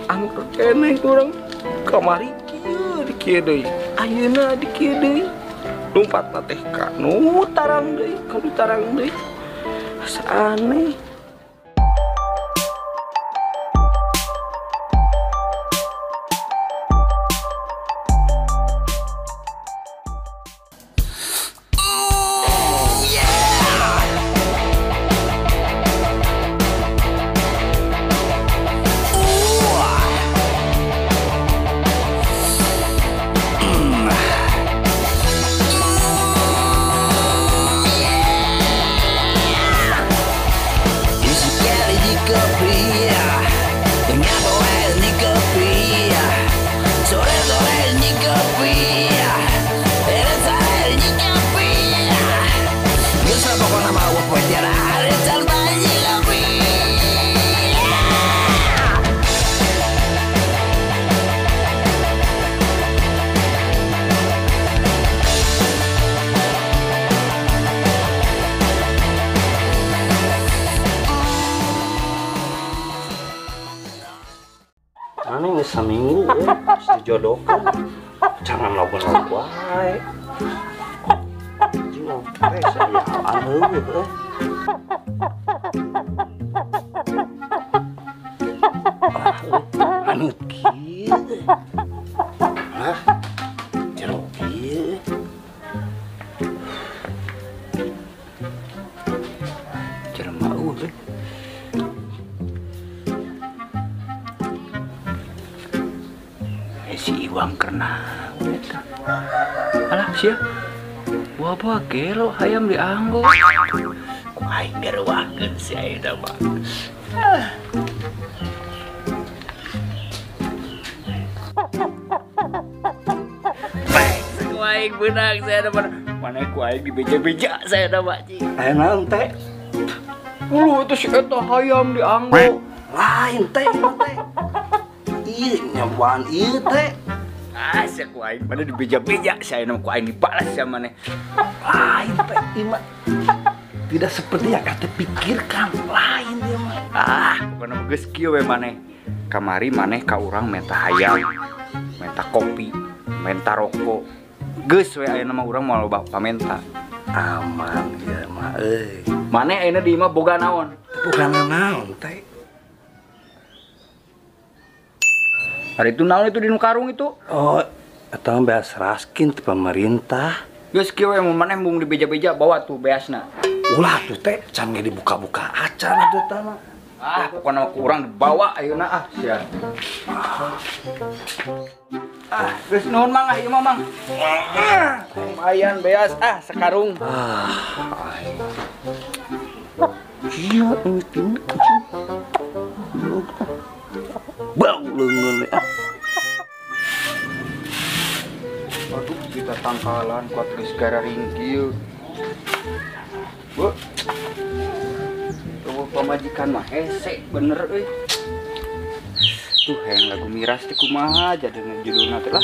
Angker keneh urang kamari kieu di kieu deui. Ayeuna di kieu deui. Lompatna teh ka nu tarang deui, ka nu tarang deui. Asa aneh. Mana geus saminggu geus dijodohkeun. Jangan lagu-lagu wae. Anjing teh saya aneuh euy. Anu kieu. Hah? Jero kieu. Jelema euy. Si Iwang kernaun eta. Alah sia. Buah-buah gelo hayam dianggo. Ku aing gareuwahkeun si ayeuna mah. Baik, ku aing beunang saya mah. Mana ku aing dibeja-beja saya mah cing. Aya naon teh? Uluh itu si eta hayam dianggo. Lain teh teh. Iya, nyambaan iya teh. Ah, sia ku aing mana dibeja-beja saya nama ku aing dibalas sama maneh. Lain teh ieu mah. Tidak seperti yang kata pikirkan, lain dia mah. Ah, pokona mah geus kieu we maneh. Kamari maneh ka urang menta hayam, menta kopi, menta rokok. Geus we ayeuna mah urang moal loba pamenta. Aman ieu mah euy. Maneh ayeuna di imah boga naon? Boga naon teh? Hari itu naon itu di nu karung itu? Oh, atau beas raskin ti pemerintah. Geus kieu we mun maneh mung dibeja-beja bawa tuh beasna. Ulah tuh teh can ge dibuka-buka acan atuh tah mah. Ah, pokona ku urang dibawa ayeuna ah sia. Ah, geus nuhun mang ah ieu mah mang. Ah, lumayan beas ah sakarung. Ah, iya ini. Bau leungeun ah. Aduh, kita tangkalan kuat geus gararing kieu. Bu. Tuh pamajikan mah hese bener euy. Tuh hayang lagu miras teh kumaha jadina judulna teh lah.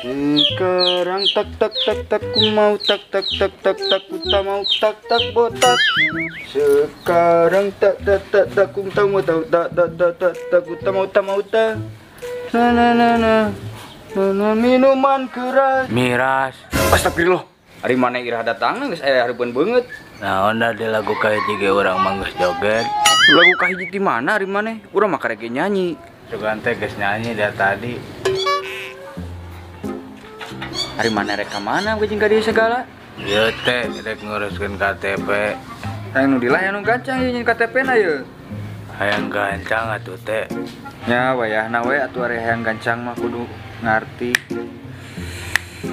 Sekarang tak tak tak tak ku mau tak tak tak tak tak ku tak mau tak tak botak. Sekarang tak tak tak tak ku tak mau tak tak tak tak tak tak ku tak mau tak mau tak. Na na na na na minuman keras. Miras. Astagfirullah. Ari mana irah datang geus aya hareupeun beungeut. Naon da di lagu kahiji ge urang mah geus joget. Lagu kahiji di mana ari maneh? Urang mah karek nyanyi. Sugan teh geus nyanyi dari tadi. Ari mana rek ka mana ge jeung ka dieu segala? Ieu teh rek nguruskeun KTP. Hayang nu dilah anu gancang ieu nyeun KTP na ieu. Hayang gancang atuh teh. Nya wayahna we atuh ari hayang gancang mah kudu ngarti.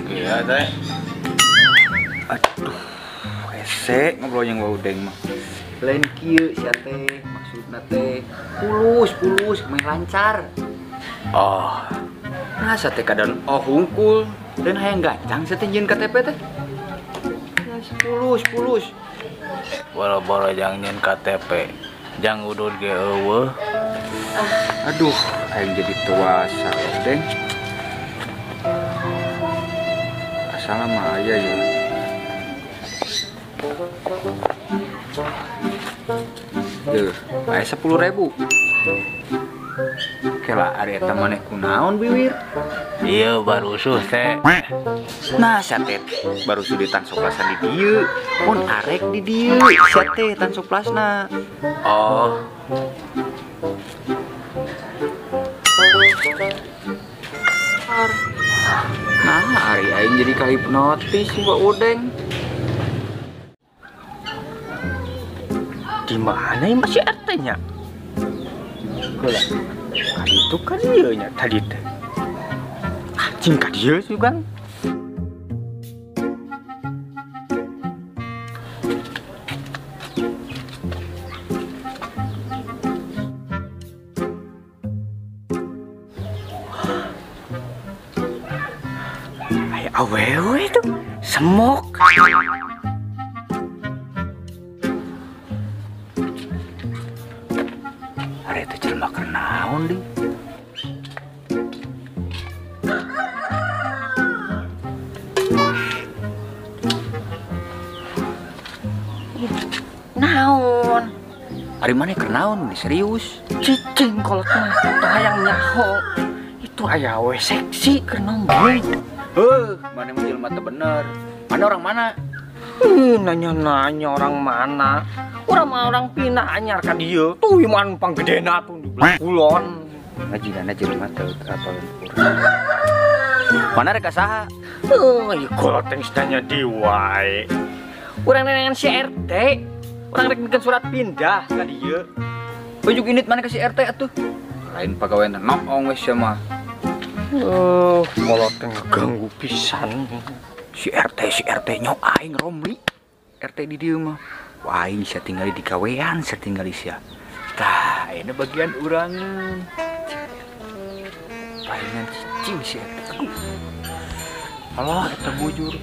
Iya teh. Aduh, hese ngobrol jeung waudeng mah. Lain kieu sia teh, maksudna teh pulus-pulus meh lancar. Oh. Nah, sate kadan oh hungkul dan hayang gancang sia teh nyieun KTP teh. Ya pulus-pulus. Boro-boro jang nyieun KTP, jang udud ge eueuh. Aduh, hayang jadi tuasa deng. Asal mah aya ya. Tuh, aya 10.000. Kela ari eta maneh kunaon biwir? Iya barusuh teh. Nah, sia teh barusuh di tansoplasan di dieu. Mun arek di dieu, sia teh tansoplasna. Oh. Nah, ari aing jadi kahipnotis si Mbak Udeng. Di mana ya masih RT-nya? Lah, kali itu kan ieu nya tadi teh. Anjing ka dieu sih kan. Aya awewe itu semok. Ari eta jelema keur naon deui? Naon? Ari maneh keur naon nih serius? Cicing kolot mah teu hayang nyaho. Itu aya we seksi keur nonggoy. Heuh, maneh mah jelema teu bener. Mana orang mana? Nanya-nanya orang mana? Urang mah orang pindah anyar ka dieu. Tuh iman panggedena tuh di belah kulon. Ngajigana jelema teu apaleun urang. Mana rek ka saha? Heuh, ieu kolot teh geus nanya deui wae. Urang neangan si RT. Urang rek bikin surat pindah ka dieu. Ujuk indit mana ka si RT atuh? Lain pagawean teh noong we sia mah. Kolot teh ngeganggu pisan. Si RT nyok aing Romli. RT di dieu mah. Wah, aing sia tinggali di gawean, sia tinggali sia. Tah, ayeuna bagian urangan. Palingan cicing si RT. Aduh. Alah, eta bujur.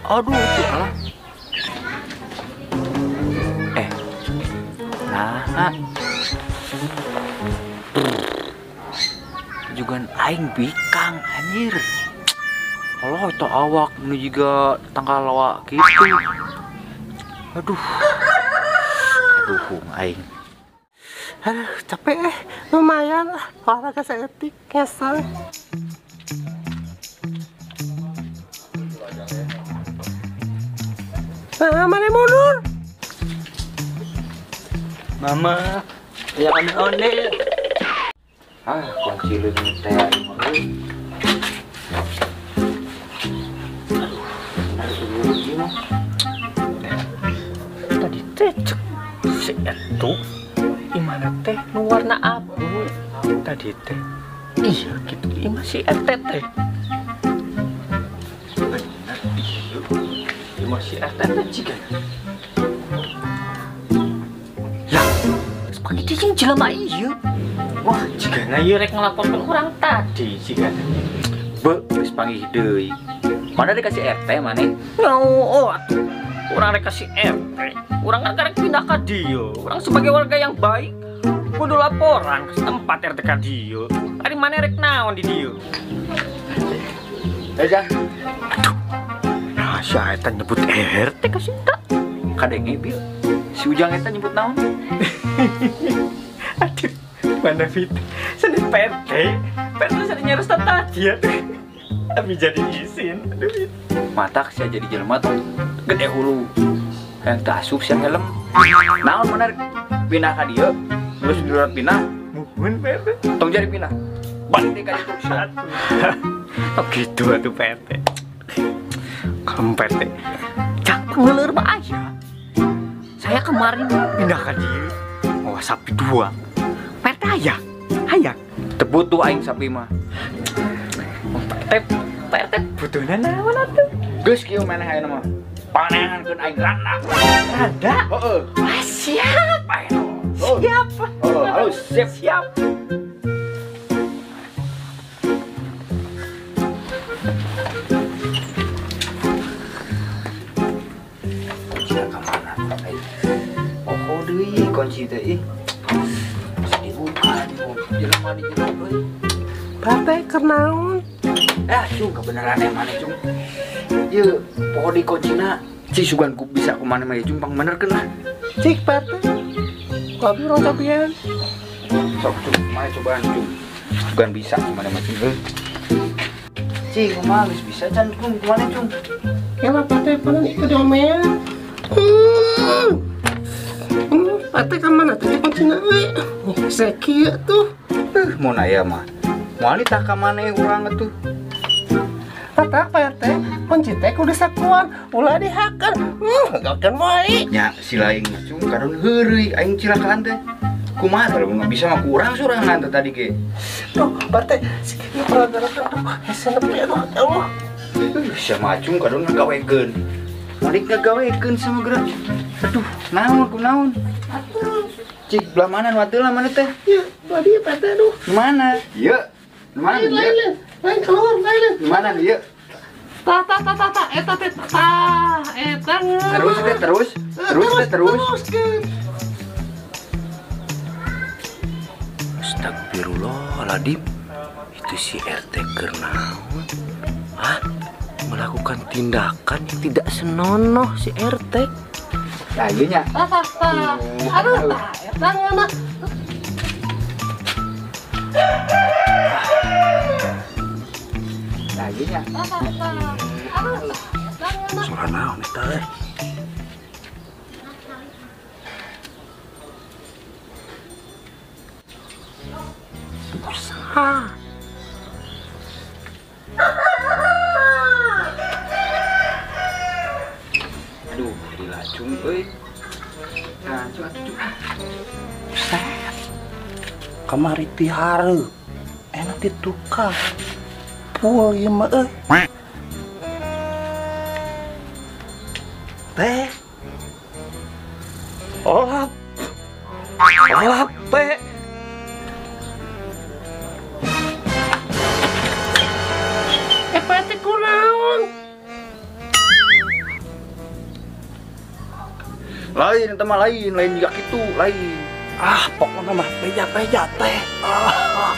Aduh, tuh alah. Nah. Juga aing bikang anjir. Allah itu awak nu juga tanggal lawak gitu. Aduh. Aduh, aing. Aduh, capek lumayan lah olahraga seetik ngesel. Nah, mana mundur? Mama, ya onde-onde. Ah, kunci leungit teh aing mah euy. Aduh, bener eueuh ieu mah. Tadi teh cek si itu imana teh nu warna abu tadi teh. Iya gitu imah si RT teh. Bener iya. Imah si RT teh jiga. Lah, pagi cicing jelema ieu. Wah, jigana ieu rek ngelaporkeun urang tadi jigana. Be, geus panggih deui. Mana dikasih RT maneh? Oh, atuh. Urang rek kasih RT. Urang kan karek pindah ka dieu. Urang sebagai warga yang baik kudu laporan ke tempat RT ka dieu. Ari maneh rek naon di dieu? Jang. Aduh. Nah, si eta nyebut RT ka Sinta. Kadenge bieu. Si Ujang eta nyebut naon? Aduh, mana fit? Seni PRT. PRT seni nyerus tadi ya. Tapi jadi izin. Aduh. Matak sia jadi jelema tuh gede hulu. Yang teu asup sia helm. Naon menarik pindah ka dieu? Geus durat pindah. Muhun PRT. Tong jadi pindah. Balik deui ka ditu sia. Oh gitu atuh PRT. Kalem PRT. Cak pengeleur mah aya. Saya kemarin pindah ka dieu. Oh, sapi 2. PRT aya. Hayang. Teu butuh aing sapi mah. PRT, PRT butuhna naon atuh? Geus kieu maneh ayeuna mah. Panengankeun aing randa. Randa? Heeh. Ah, siap. Siap. Heeh, halus, siap. Siap. Kunci ka mana? Oh, deui kunci teh ih. Bisa dibuka di jelema di jero euy. Bapak keur naon? Ah, cung kebenaran yang mana cung? Ieu poho dikuncina. Cik sugan ku bisa ku maneh mah cung pangbenerkeun lah. Cik Pak RT. Ku abi urang cobian. Sok cung, maneh cobaan cung. Sugan bisa ku maneh mah cung euy. Cik kumaha geus bisa can cung ku maneh cung. Ya lah Pak RT panan ieu diomean. Pak RT ka mana teh kuncina euy? Hese kieu tuh. Mun aya mah. Moal ditah ka maneh urang atuh. Tata Pak RT, kunci teh kudu sakuan, ulah dihakan. Gakeun wae. Nya si lain mah cung kadon heureuy aing cilakaan teh. Kumaha teh lamun bisa mah kurang sorangan teh tadi ge. Duh, Pak RT, si kieu peragarakan tuh hese nepi aduh, ya Allah. Sia mah cung kadon ngagawekeun. Balik ngagawekeun sama gerak. Aduh, naon ku naon? Cik belah mana nu atuh lah mana teh? Ieu, belah dieu Pak RT aduh. Nu mana? Ieu. Nu mana Lain, ieu? lain, lain keluar, lain. Nu mana ieu? Ta ta ta ta ta eta teh ta eta. Terus teh terus. Terus teh terus. Teruskeun. Astagfirullahaladzim. Itu si RT keur naon? Hah? Melakukan tindakan yang tidak senonoh si RT. Nah, ieu nya. Ta ta ta. Aduh, ta eta ngeunah. Nah, ieu nya. Ta ta ta. Aduh, ta eta ngeunah. Suara naon eta euy? Usaha. Aduh, dilacung euy. Nah, cung atuh cung. Buset. Kamari ti hareup. Enak di tukang. Pul ieu mah euy. Teh. Olap. Olap teh. Pak RT kunaon? Lain eta mah lain, lain juga kitu, lain. Ah, pokokna mah beja-beja teh. Ah.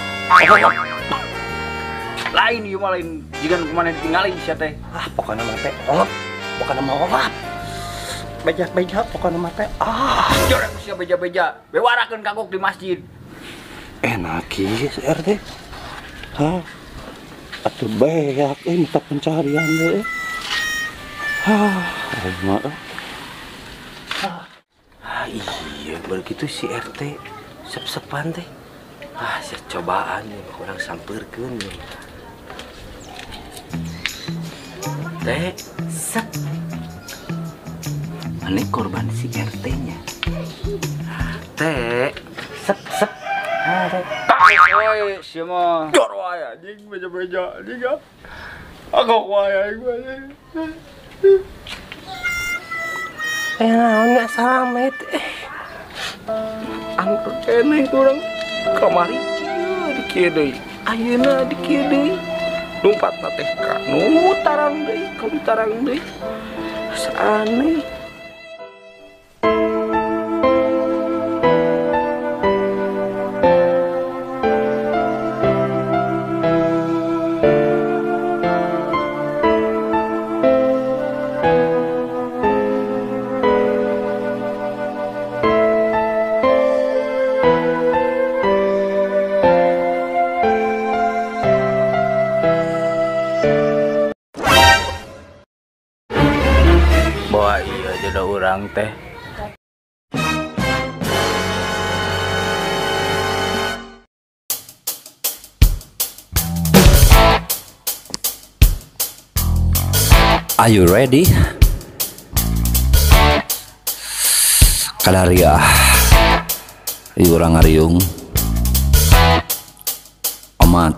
Lain ieu mah lain jiga nu kumaha ditinggali sia teh. Ah, pokokna mah teh olap. Pokokna mah olap. Beja-beja pokokna mah teh. Ah, jorek sia beja-beja. Bewarakeun kagok di masjid. Enak ieu si RT. Hah? Atuh beak euy mata pencarian deui. Hah, aing mah. Ah iya, begitu si RT sep-sepan teh. Ah, saya cobaan nih, kurang sampeurkeun nih. Teh, sep. Mana korban si RT-nya? Teh, sep sep. Ah, teh. Woi, sia mah. Jor wae anjing beja-beja anjing ah. Agok wae aing mah. Naon nya salamet. Angker keneh urang kamari kieu di kieu deui. Ayeuna di kieu deui. Lumpatna teh ka nu tarang deui, ka nu tarang deui. Asa aneh. Bawa iya jodoh urang teh. Are you ready? Kadaria, ieu urang ngariung. Omat.